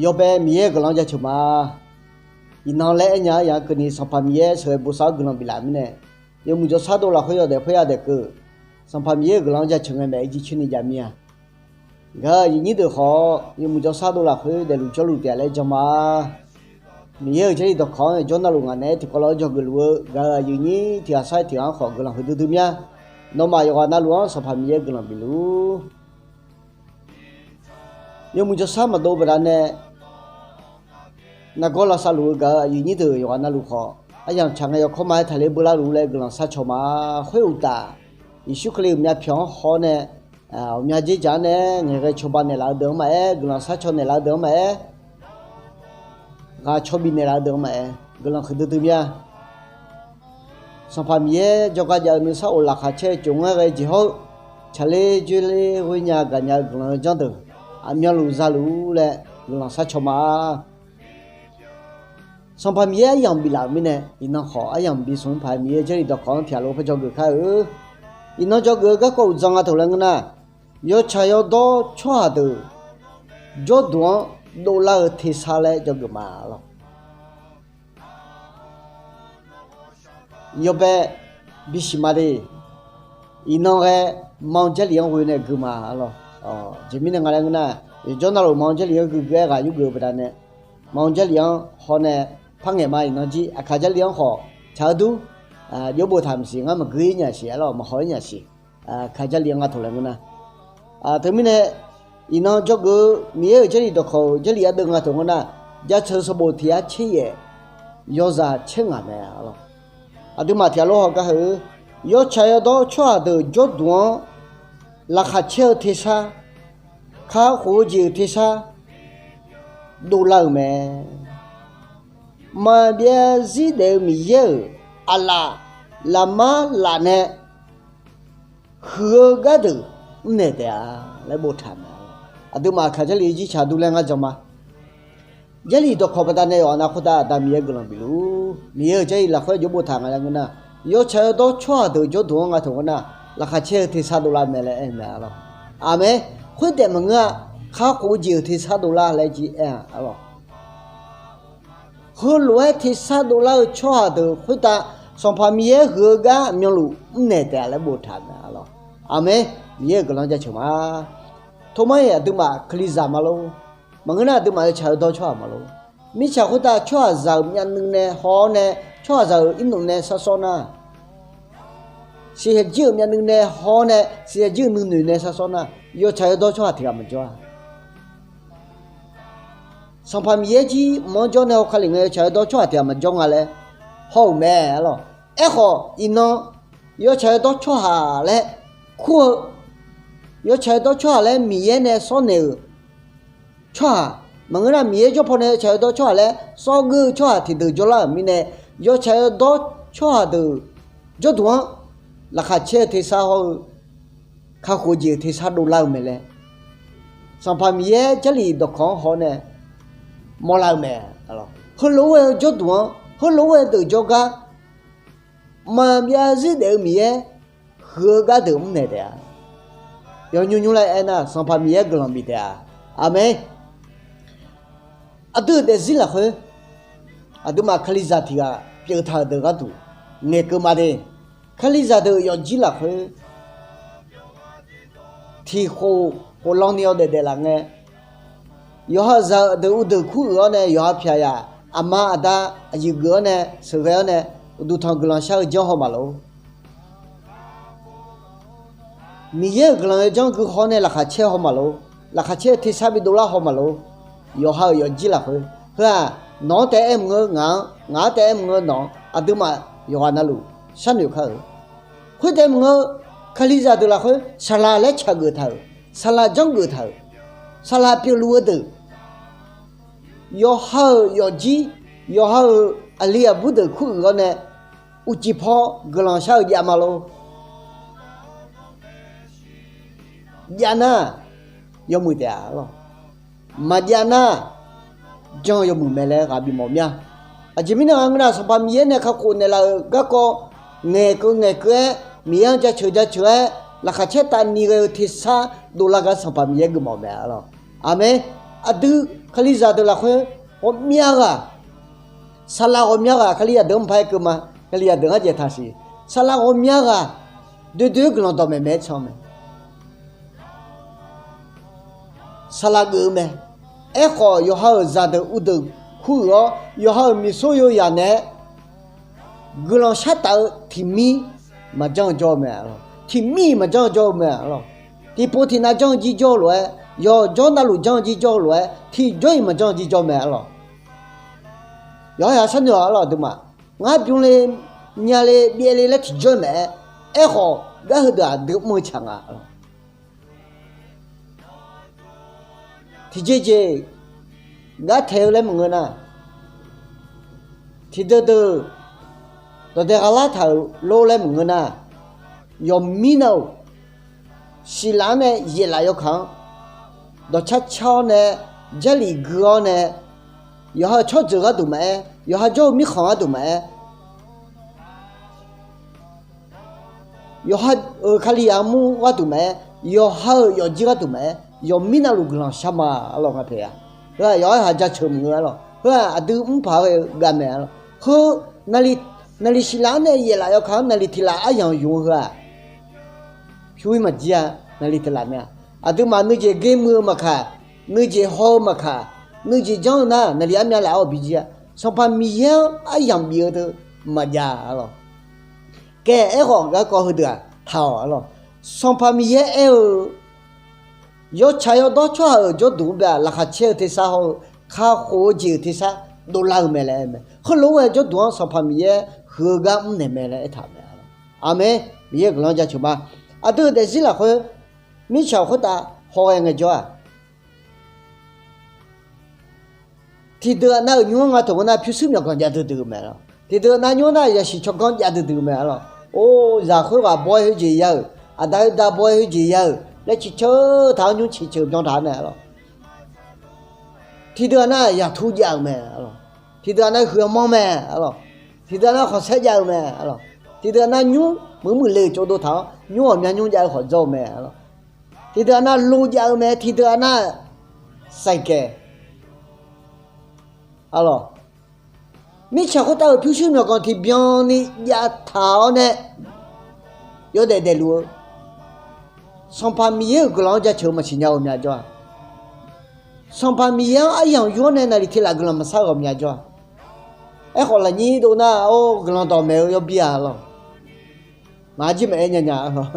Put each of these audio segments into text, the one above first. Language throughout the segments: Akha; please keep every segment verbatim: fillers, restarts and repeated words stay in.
Yawbae Miqyaer-euq guiqlanq jaceuq ma. Iqnan laer aernya-anr yaq keuvni Sanqpaq Miqyaer sheuqghae bosav-awr guiqlanq biflaf mirnae, yawmuiq jawrshar dov lafkhoer yawdaef khoerya daef keuv. Sanqpaq Miqyaer-euq guiqlanq-anr jaceuq ngae maeq-aer jircoer ni jav mir-a. Gaq-euq aqyuif nyir deuq khawf, yawmuiq jawrshar dov lafkhoer daefluf jawrluf taef-a laer jan ma. Miqyaer-euq Jarlif dawqkawq-anr jawrnavluf ngaq naeq-aer tiqkawv lof-aer dzawgeuf luf-eu gaq-euq aqyuif nyir tiq ghaq sar-aer tiq ghaq-anr khawf guiqlanq huiqdui dui mir-a. Nawmaf yawqghaq navluf-anr Sanqpaq Miqyaer guiqlanq bif luf-ur. Yawmuiq jawrshar maqdov baqda nae, nargawr lavsav luf-eu gaq-euq aqyuif nyir deuq yawqghaq navluf khawf, aryamq tsaq ngae yawkawr ma-aer taqler beular luf-ur laer guiqlanq sharcaw ma. Khoeruqtaf, Yeqsur Kali-euq myavpyawq-anr haw-awr nae, ghawqmya dzerdzaq-anr nae ngaeqghae cawba naeqlaf-eu deuq-anr maqaer, guiqlanq sharcaw naeqlaf-eu deuq-anr maqaer, ghaq cawbif naeqlaf-eu deuq-anr maqaer, guiqlanq huiqdui dui mir-a. Sanqpaq Miqyaer jawrgar jav-eu nuisar of laqkhaq caer-eu tsof ngar ghae jeq hawr-eu, tsaqler dzoerler ghoer nya gaqnya-eu guiqlanq-eu janr deuq aqmyanluf za luf-ur laer guiqlanq sharcaw ma. Sanqpaq Miqyaer aryamq biflaf-euq mirnae, iqnan khawf aryamq bi smq paq-aer Miqyaer Jarlif dawqkawq-anr tiq ghaq lof-aer paer dzawgeuf kar-eu. Iqnan dzawgeuf-eu garkawv uqdzan nga taq laer ngeur nar, yawtsaq yawdawr tsawrhaq deuq jawrduq-anr dovlar-eu tersar laer dzawgeuf ma lawq. Yawbae bisiq ma de. Iqnan ghae, ma-eu Jarlif-anr ghoe nae gui ma lawq. Jeq mirnae nga laer ngeur nar, yawqjawr navluf ma-eu Jarlif-anr gui gui-aer ghaq yurgeuf-eu baqda nae, ma-eu Jarlif-anr haw nae par ngaeq ma. Iqnan jir Aqkaq Jarlif-anr khawf tsaq-eu dur jawr boftaq maqsiq, ngar maqgui-ir nya siq, arlawq maqhaw-ir nya siq. Aqkaq Jarlif-anr nga taq laer ngeur nar, teumirnae iqnan dzawgeuf-eu Miqyaer-euq Jarlif dawqkawq-euq Jarlif ardeuv nga taq ngeur nar, jaceuq sanqbof tiq yar tser yaef yawzaq tser ngaq mae lawq. Aqduimaf tiq ghaq lof haw gar heu, yawtsaq yawdawr tsawrhaq deuq jawrduq-anr laqkhaq caer-eu tersar, kakhof-eu jeq-euq tersar dovlar-euq mae. Maqbyav zir daef-eu Miqyaer-euq aqlaf lafmar laf nae huiq-eu gardeuq mrnaeq taef-a laer boftaq mae. Aqduimaf Aqkaq Jarlif jir tsaq dur laer ngar jan ma. Jarlif dawqkawq baqda nae yawqha nav khoertav Aqda Miqyaer guiqlanq bif luf-ur. Miqyaer-euq Jarlif lafkhoer jawr boftaq nga laer ngeur nar, yawtsaq yawdawr tsawrhaq deuq jawrduq-anr nga taq ngeur nar, laqkhaq caer-eu tersar dovlar mae laer aer-eu mae lawq. Aqmeq. Khoertaef maqngeur-a, kakhof-eu jeq-euq tersar dovlar laer jir aer-a lawq. Heulof-aer tersar dovlar-eu tsawrhaq deuq khoertav Sanqpaq Miqyaer huiq-eu gar aqmyanluf mrnaeq taef-a laer boftaq mae lawq. Aqmeq. Miqyaer-euq guiqlanq jaceuq ma. Tomar-iq aqduimaf Kalizaq ma lor. Maqngeur nar aqduimaf yawtsaq yawdawr tsawrhaq ma lor. Mirtsaq khoertav tsawrhaqzaq-euq myavnuiv nae haw-awr nae, tsawrhaqzaq-euq irnuf nae sharsawr nar, siqyaq jir-euq myavnuiv nae haw-awr nae siqyaq jir-euq nuinoeq nae sharsawr nar, yawtsaq yawdawr tsawrhaq tiq ghaq maqjawr-a. Sanqpaq Miqyaer jir mq-anr jawr nae haw Kali ngae yawtsaq yawdawr tsawrhaq tiq ghaq maqjawr nga laer haw-euq mae lawq. Aerkhawf iqnan yawtsaq yawdawr tsawrhaq laer kur-eu, yawtsaq yawdawr tsawrhaq laer Miqyaer nae sawr naeq-euq tsawrhaq maqngeur nar, Miqyaer jawr paw nae yawtsaq yawdawr tsawrhaq laer sawr geur-eu tsawrhaq tiqdeuq jawrlar-euq mirnae, yawtsaq yawdawr tsawrhaq deuq jawrduq-anr laqkhaq caer-eu tersar hawr-eu kakhof-eu jeq-euq tersar dovlar-eu mae laer Sanqpaq Miqyaer Jarlif dawqkawq-anr haw-awr nae mawrlar-eu mae. Heulof-aer ghae-eu jawrduq-anr, heulof-aer ghae-eu deuq jawrgar maqbyav zir daef-eu Miqyaer huiq-eu gardeuq mrnaeq taef-a. Yawnymr nymr laer aernar, Sanqpaq Miqyaer guiqlanq bif taef-a. Aqmeq. Aqdui-euq daefzir lafkhoer aqduimaf Kalizaq tiq ghaq pyeuf taq-euq deuq gharduq ngaeqkeuv ma de. Kalizaq deuq yawfjir lafkhoer tiqkhof khoflan ni-awr daefdaef laf ngae, yawqha-euq zaq-eu deuq uqdeuq kur uiq-awr nae, yawqha pyaq yaq aqma aqda aqyuif geuf-awr nae sheuqghae-awr nae, uqduq tanq guiqlanq shar-eu janr haw maqlor. Miqyaer-euq guiqlanq yawjanr gui haw-awr nae laqkhaq caer haw maqlor. Laqkhaq caer-eu tersar bi dovlar haw maqlor. Yawqha-euq yawfjir lafkhoer heu-aq, nawq-anr taef aer mq-eu ngaq-anr, ngaq-anr taef aer mq-eu nawq-anr, aqduimaf yawqghaq navluf sharnoeq kar-eu. Khoertaef mq-eu Kalizaq deuq lafkhoer saqlaq laer tsaq geuf taq-euq, saqlaq janr geuf taq-euq, saqlaq pyeufluf-eu deuq, yawqha-euq yawfjir, yawqha-euq aqli aqbur deuq kur uiq-awr nae uqcif paw guiqlanq shar-eu jav maqlor. Jav nar, yawmuiq taef-a lawq. Maqjav nar, jan-eu yawmuiq mae laer ghaq bimawf mir-a. Aqjeq mirnae nga ngeur nar, Sanqpaq Miqyaer nae kakhof naeqlaf-euq garkawv ngaeqkeuv ngaeqkeuv-aer, Miqyaer-anr jaceuq jaceuq-aer, laqkhaq caer tavni ghae-eu tersar dovlar gar Sanqpaq Miqyaer geufmawf mae-a lawq. Aqmeq. Aqdui Kalizaq deuq lafkhoer ghawqmya ghaq, saqlaq ghawqmya ghaq Kalizaq deuq-anr maqpar-aer keuv ma. Kalizaq deuq-anr jaev taq siq. Saqlaq ghawqmya ghaq doer-eu guiqlanq dawqmaeq maeq-aer can-eu mae. Saqlaq geuf-eu mae. Aerkhawf, yawqha-euq zaqdeuq uvdeuq kur-euq-awr, yawqha-euq miqsor yawzaq naeq-aer guiqlanq shar taf-eu tiqmir maqjanr-eu jawr-eu mae lawq. Tiqmir-iq maqjanr-eu jawr-eu mae lawq. Tiqpov tiqnav janr-eu jir jawr-eu lof-aer, yawqjawr navluf janr-eu jir jawr-eu lof-aer, tiqjawr-iq maqjanr-eu jir jawr mae lawq. Yawqha yaq sharnoeq-awq lawq, aqduimaf. Ngar bymle, nyale, byaevle laer tiqjawr maeq-aer. Aerkhawf, gar heudeuq aqdui mr-eu tsaq nga lawq. Tiqjeqjeq gar taeq-eu laer maqngeur nar, tiqdeuq deuq dawqdae gha lar taq-euq lor laer maqngeur nar, yawqmir nav-euq siqlaq-anr nae yaeflaf yawkaq-anr dawqcar car-awr nae, jarlif gui-awr nae, yawqha-euq tsawrjeuq gharduq maqaer, yawqha jawr-eu mirkhanq gharduq maqaer, yawqha-euq Kalizaq armur gharduq maqaer, yawqha-euq yawfjir gharduq maqaer, yawqmir navluf guiqlanq shar ma lawq. Nga paeq-a. Heu-aq yawqha-euq jaceuq maqngeur-a lawq. Heu-aq aqdui mrpaq-eu gaq mae-a lawq. Heu naqli siqlaq-anr nae yaeflaf yawkaq-anr naqli tiqlaf aryamq yuf-eu heu-aq, pyur-ir maqjir-a. Naqli tiqlaf mae-a. Aqduimaf nuijeq gemuiq-eu maqkaq, nuijeq haw-eu maqkaq, nuijeq janr-eu nar naqli armyav laf-awr bijir-a. Sanqpaq Miqyaer-anr aryamq bif-eu teu maqjav-a lawq. Kae aerkhawf garkawv heudeuq-aq taq-awq-a lawq. Sanqpaq Miqyaer aer-eu, yawtsaq yawdawr tsawrhaq-euq jawrduq-anr bae-aq, laqkhaq caer-eu tersar hawr-eu kakhof-eu jeq-euq tersar dovlar-eu mae laer aer-eu mae. Heulof-aer jawrduq-anr Sanqpaq Miqyaer huiq-eu gar mrnaeq mae laer aertaq-euq mae. Aqmeq. Miqyaer-euq guiqlanq-anr jaceuq ma. Aqdui-euq daefzir lafkhoer mirtsaq khoertav hawghae ngaejawr-aq, tiqdeuq-aq nav-euq nymr-anr nga taq-eu nar pyurshuir myawqganq jav duidui-eu mae lawq. Tiqdeuq-aq nav nymr nar yasiq tsawrganr jav duidui-eu mae lawq. Or, zaq khoerghaq bawr-aer heujeq ya-euq, aqda khoerdav bawr-aer heujeq ya-euq laer ciqceuq taq-awr nymr ciqceuq byan taq-awr nae lawq. Tiqdeuq-aq nar yaqtur jav-euq mae lawq. Tiqdeuq-aq nar huiq-awr manr mae lawq. Tiqdeuq-aq nar khanqsaer jav-eu mae lawq. Tiqdeuq-aq nar nymr muiqmuiq le-euq tsovdov taq-awr nymr ghawqmya nymr jav-eu khawf dzawr-eu mae lawq. Tiqdeuq-aq nar lo jav-eu mae, tiqdeuq-aq nar saqkaeq. Arlawq, mirtsaq khoertav-euq pyurshuir myawqganq tiqbyan ni jav taq-awr nae yawdaef daefluf-eu Sanqpaq Miqyaer-euq guiqlanq-anr jaceuq-eu maqsiq nya-eu myavjawr-a. Sanqpaq Miqyaer-anr aryamq yur-awr nae naqli tiqlaf guiqlanq maqsar-eu ghawqmya jawr-a. Aerkhawf lafnyir dov nar-or, guiqlanq dawqmaeq-eu yawbir-a lawq. Ngaq-anr jir maqaer nya nya lawq.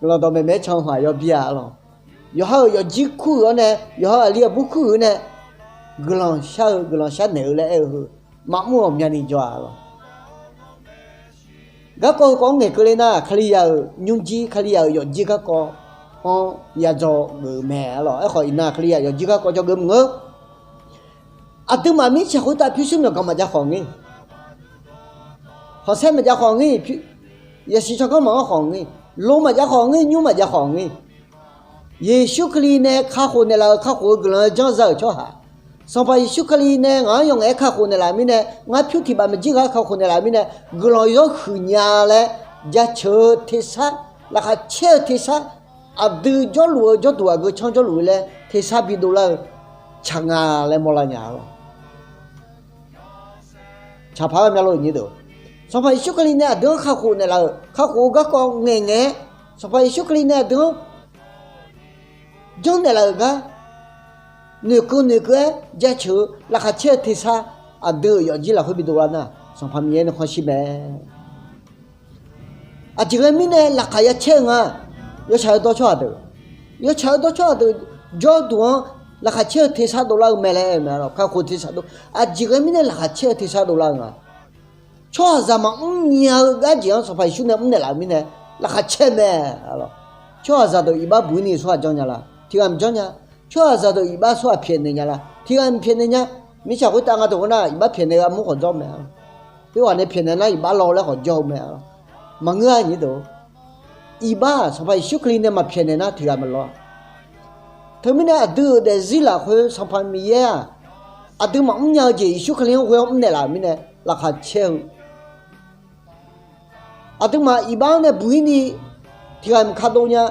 Guiqlanq dawqmaeq maeq-aer can-eu haq yawbir-a lawq. Yawqha-euq yawfjir kur-euq-awr nae, yawqha-euq aqli aqbur kur-euq nae guiqlanq shar-eu guiqlanq sharnaeq-eu laer aer-eu heu maqmr-eu ghawqmyani jawr-a lawq. Garkawv heukawv-anr ngaeqkeuv le nar, Kalizaq-euq nymrjir, Kalizaq-euq yawfjir garkawv-anr yadzaw geuf-eu mae arlawq. Aerkhawf iqnan Kalizaq yawfjir garkawv dzawgeuf maqngeur. Aqduimaf mirtsaq khoertav pyurshuir myawqganq maqjav khawf ngir, khanqsaer maqjav khawf ngir, yasiq tsawrganr maqanr khawf ngir, lo maqjav khawf ngir, nymr maqjav khawf ngir, Yeqsur Kali nae kakhof naeqlaf-euq kakhof-eu guiqlanq-anr janrza-euq tsawrhaq, Sanqpaq Yeqsur Kali nae ngaq-anr yawf ngaef-aer kakhof naeqlaf mirnae, ngar pyur tiq baf maqjir ghaq-aer kakhof naeqlaf mirnae, guiqlanq yawr huiq nya laer jaceuq-eu tersar, laqkhaq caer-eu tersar, aqdui jawrluf-eu jawrduq aqgeu canr jawrluf-eu laer tersar bidov lar-eu tsaq nga laer mawrlar nya lawq. Tsaqpaq-aer myanlo nyi deuq, Sanqpaq Yeqsur Kali nae aqdui-anr kakhof naeqlaf-euq kakhof-eu garkawv ngaeqngaeq-aer, Sanqpaq Yeqsur Kali nae aqdui-anr janrnaeq laf-euq gar noeqkeuv noeqkeuv-aer jaceuq-eu laqkhaq caer-eu tersar, aqdui-euq yawfjir lafkhoer bidov lar nar, Sanqpaq Miqyaer nuikhanr shir mae. Aqjeq ghae mirnae laqkhaq ya caer-eu nga. Yawtsaq-eu dawr tsawrhaq deuq, yawtsaq-eu dawr tsawrhaq deuq jawrduq-anr laqkhaq caer-eu tersar dovlar-eu mae laer aer-eu mae lawq. Kakhof tersar dov, aqjeq ghae mirnae laqkhaq caer-eu tersar dovlar-eu nga. Tsawrhaqzaq maqmr nya-eu gar jeq-anr Sanqpaq Yeqsur nae mrnaeq laf-euq mirnae laqkhaq caer mae. Tsawrhaqzaq deuq iqbax buq-ir ni tsawrhaq janrnya la? Tiq ghaq maqjanr nya. Tsawrhaqzaq deuq iqbax tsawrhaq pyaeqnaeq nya la? Tiq ghaq maqpyaeqnaeq nya. Mirtsaq khoertav nga deuq-anr nar iqbax pyaeqnaeq-eu armur khawf dzawr mae. Khoerghaq nae pyaeqnaeq nar iqbax law laer khawf jawr-eu mae. Maqngeur-a nyi deuq. Iqbax-aq Sanqpaq Yeqsur Kali nae maqpyaeqnaeq nar tiq ghaq maqlawr-a. Teumirnae aqdui-euq daefzir lafkhoer Sanqpaq Miqyaer-aq, aqdui maqmr nya-eu jeq Yeqsur Kali-anr ghoe-awr mrnaeq laf-euq mirnae laqkhaq caer-eu. Aqduimaf iqbax-anr nae buq-ir ni tiq ghaq maqka dov nya.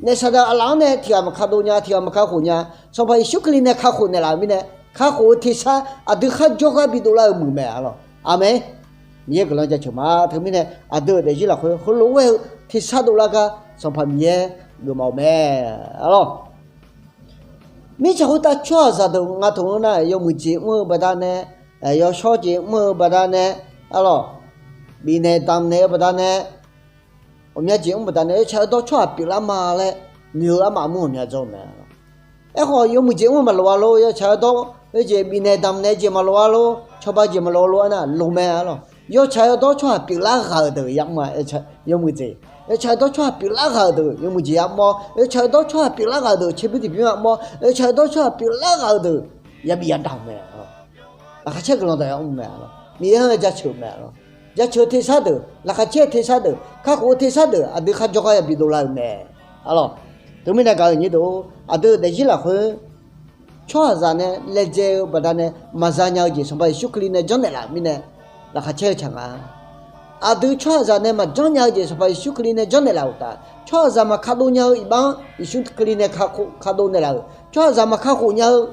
Naef saqdaq aqlaf-anr nae tiqghaq maqkadov nya, tiqghaq maqkakhof nya. Sanqpaq Yeqsur Kali nae kakhof naeqlaf-euq mirnae, kakhof-eu tersar aqdui kharjawr gar bidov lar-eu muiq mae, arlawq. Aqmeq. Miqyaer guiqlanq jaceuq ma. Teumirnae aqdui-euq daefzir lafkhoer heulof-aer ghae-eu tersar dovlar gar Sanqpaq Miqyaer geufmawf-eu mae, arlawq. Mirtsaq khoertav tsawrhaqzaq deuq nga taq-anr nar, yawmuiq jeq mr-eu baqdanae, yawshawr jeq mr-eu baqdanae, arlawq, bifnaeq damqnaeq-eu baqdanae, ghawqmya jeq mr baqdanae, yawtsaq yawdawr tsawrhaq pyeuflar ma laer noeq-eu armaf mr ghawqmya dzawr-eu mae, arlawq. Aerkhawf, yawmuiq jeq mr-eu maqloq-a lor, yawtsaq yawdawr, oe jeq bifnaeq damqnaeq jeq maqloq-a lor, cawba jeq maqloq-a lor, arnar loq mae, arlawq. Yawtsaq yawdawr tsawrhaq pyeuflar ghaq-euq deuq yamr-a, yawmuiq jeq. Yawtsaq yawdawr tsawrhaq pyeuflar ghaq-euq deuq yawmuiq jeq yamr-awr, yawtsaq yawdawr tsawrhaq pyeuflar ghaq-euq deuq tserbymr tiqbymr yamr-awr, yawtsaq yawdawr tsawrhaq pyeuflar ghaq-euq deuq yabi yadaq-eu mae, arlawq. Laqkhaq caer-eu guiqlanq dawq yamr mae, arlawq. Miqyaer-anr jaceuq-eu mae, arlawq. Jaceuq-eu tersar deuq, laqkhaq caer-eu tersar deuq, kakhof-eu tersar deuq aqdui kharjawr gar yabi dovlar-eu mae, arlawq. Teumirnae gaq-euq nyir deuq, aqdui-euq daefzir lafkhoer tsawrhaqzaq nae laejae-eu baqdanae maqza nya-eu jeq Sanqpaq Yeqsur Kali nae janrnaeq laf-euq mirnae, laqkhaq caer-eu tsaq nga. Aqdui tsawrhaqzaq nae maqjanr nya-eu jeq Sanqpaq Yeqsur Kali nae janrnaeq laf-euq uqtaf, tsawrhaqzaq maqkadov nya-eu iqbax-anr Yeqsur Kali nae kakhof, kadov naeqlaf-euq, tsawrhaqzaq maqkakhof nya-eu,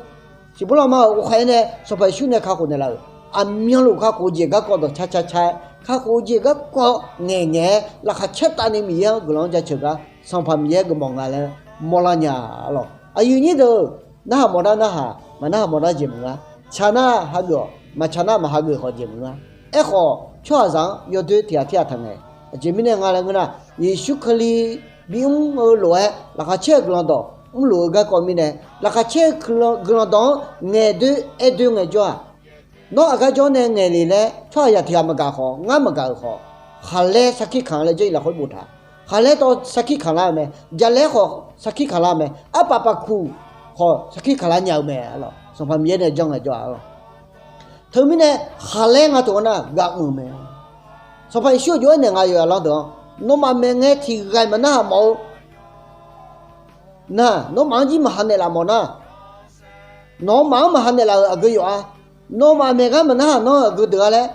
siqbur lanma-euq ghovkhaeq-aer nae Sanqpaq Yeqsur nae kakhof naeqlaf-euq, aqmyanluf kakhof-eu jeq garkawv dawqcar car car-aer, kakhof-eu jeq garkawv ngaeqngaeq-aer laqkhaq caer tavni Miqyaer-anr guiqlanq-anr jaceuq gar Sanqpaq Miqyaer geufmawf nga laer mawrlar nya, arlawq. Aqyuif nyir deuq, narhaq mawfnar narhaq, maqnarhaq mawfnar jeq maqngeur. Tsaq nar hageuf-awq, maqtsaq nar maqhageuf khawf jeq maqngeur. Aerkhawf, tsawrhaqzaq-anr yawdoer tiq ghaq tir ghaq taq ngae. Aqjeq mirnae nga laer ngeur nar, Yeqsur Kali bimr-eu lof-aer laqkhaq caer-eu guiqlanq dawq mrluf-eu garkawv mirnae, laqkhaq caer-eu guiqlanq dawq-anr ngaeqdoer aerdoer ngaejawr-aq, nawr aqgar jawr nae ngaeq le laer tsawrhaqzaq tiq ghaq maqgaq khawf, ngar maqgaq-euq khawf, khaqlaer sarkir kamq laer Jarlif lafkhoer boftaq. Khaqlaer tawv sarkir kamq lar-eu mae. Jalaer khawf sarkir kamq lar-eu mae. Arpaf paf kuq khawf sarkir kamq lar nya-eu mae, arlawq. Sanqpaq Miqyaer nae janr ngaejawr-aq, arlawq. Teumirnae khaqlaer nga taq-anr nar gaq mq-euq mae. Sanqpaq Yeqsur-euq jov-aer naeq nga yawqghaq lan deuq-anr, nawmaf maeqngae tiq ghaq maqnarhaq mawf-eu nar, nawmaf-anr jir maqha naeqlaf mawf nar, nawmaf-anr maqha naeqlaf-euq aqgeu yawf-a. Nawmaf maeqgar maqnarhaq nanr-eu aqgeu deuq-a laer,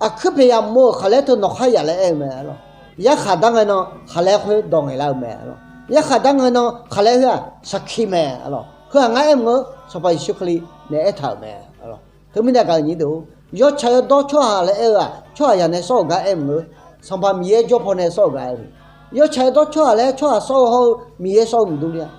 aqkuir paeq yamq-eu khaqlaer teu nawqkhar yaf laer aer-eu mae, arlawq. Yarkhaq dar ngae nan khaqlaer khoer dawq ngaeqlar-eu mae, arlawq. Yarkhaq dar ngae nan khaqlaer khoer-aq sarkir mae, arlawq. Heu-aq ngar aer mq-eu Sanqpaq Yeqsur Kali nae aertaq-euq mae, arlawq. Teumirnae gaq-euq nyir deuq, yawtsaq yawdawr tsawrhaq laer aer-eu-aq, tsawrhaq yaq nae sawr-euq gar aer mq-eu, Sanqpaq Miqyaer jawr paw nae sawr-euq gar aer-eu. Yawtsaq yawdawr tsawrhaq laer tsawrhaq sawr-eu hawr-eu Miqyaer sawr-eu mqdur ler-a.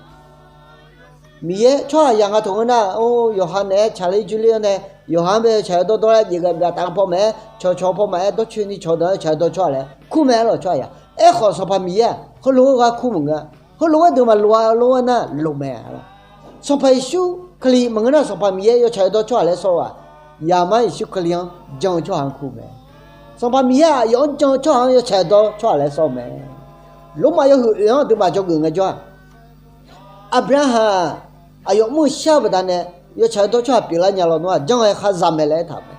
Miqyaer tsawrhaq yaq nga taq-anr nar, or, yawqha naeq-aer tsaqler jurler-anr nae, yawqha-anr bae yawtsaq yawdawr dawr laer jeq ghae byav taf-eu paw maqaer, cawqcawq paw maqaer, dawrcoeni cawqdeuq-anr yawtsaq yawdawr tsawrhaq laer kur mae, arlawq, tsawrhaq yaq. Aerkhawf Sanqpaq Miqyaer-aq heulof-aer gar kur maqngeur-a. Heulof-aer deuq maqloq-a lof-aer nar loq mae, arlawq. Sanqpaq Yeqsur Kali maqngeur nar Sanqpaq Miqyaer yawtsaq yawdawr tsawrhaq laer sawr-eu-aq, yaqmar Yeqsur Kali-anr jan-eu tsawrhaq-anr kur mae. Sanqpaq Miqyaer-aq aqyawf-anr jan-eu tsawrhaq-anr yawtsaq yawdawr tsawrhaq laer sawr-eu mae. Lormav yawhuiq oeq-anr aqduimaf dzawgeuf ngaejawr-aq, Aqbyaqhaq aqyawf mr-eu shar-eu baqdanae yawtsaq yawdawr tsawrhaq pyeuflar nya lawnmr-aq janr-aer khar za mae laer aertaq-euq mae.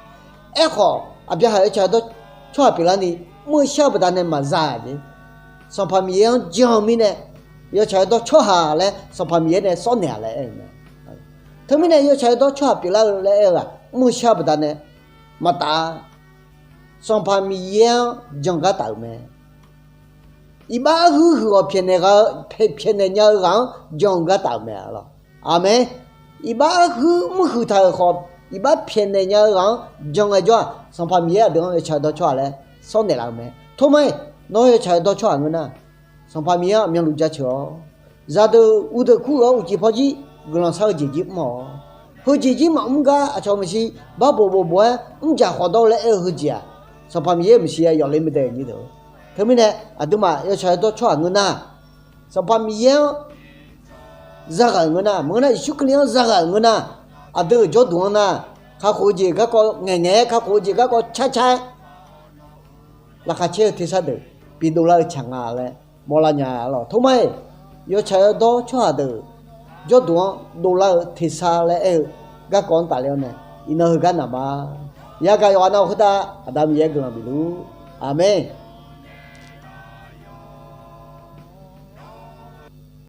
Aerkhawf Aqbyaqhaq yawtsaq yawdawr tsawrhaq pyeuflarni mr-eu shar-eu baqdanae maqza-a jeq. Sanqpaq Miqyaer-anr jan-eu mirnae yawtsaq yawdawr tsawrhaq laer Sanqpaq Miqyaer nae sawr naeq-a laer aer-eu mae. Teumirnae yawtsaq yawdawr tsawrhaq pyeuflar-eu laer aer-eu-aq mr-eu shar-eu baqdanae maqtaf-a. Sanqpaq Miqyaer-anr jan gar taf-euq mae. Iqbax arhuir huiq-awq pyaeqnaeq gha-eu, pyaeqnaeq nya-eu ghaq-anr jan-eu gar taf-euq mae, arlawq. Aqmeq. Iqbax arhuir mrhuiq taq-euq khawf, iqbax pyaeqnaeq nya-eu ghaq-anr jan ngaejawr-aq, Sanqpaq Miqyaer aqdui-anr yawtsaq yawdawr tsawrhaq laer sawr naeqlaf-eu mae. Tormaer, nawr yawtsaq yawdawr tsawrhaq ngeur nar, Sanqpaq Miqyaer-anr aqmyanluf jaceuq-awq. Zaqdeuq uqdeuq kur-eu-awr uqcif pawjir guiqlanq shar-eu jeq jir mr-awq. Heujeq jir maqmr gar aqcawq maeqshi bar bof bof bof-aer mrjaq khawf dawr-eu laer aer-eu heujeq-aq, Sanqpaq Miqyaer-euq maeqshi-a yawf ler maqdaef nyir deuq. Teumirnae aqduimaf yawtsaq yawdawr tsawrhaq ngeur nar, Sanqpaq Miqyaer-anr zaghaq-euq ngeur nar, maqngeur nar Yeqsur Kali-anr zaghaq-euq ngeur nar, aqdui-euq jawrduq-anr nar, kakhof-eu jeq garkawv ngaeqngaeq-aer, kakhof-eu jeq garkawv carcar-aer, laqkhaq caer-eu tersar deuq bidov lar-eu tsaq nga laer mawrlar nya, arlawq. Tormaer, yawtsaq yawdawr tsawrhaq deuq jawrduq-anr dovlar-eu tersar laer aer-eu garkawv-anr tafler-awr nae, iqnan heugar naq ma. Yagaq yawqghaq nav-eu khoertav Aqda Miqyaer guiqlanq bif luf-ur. Aqmeq.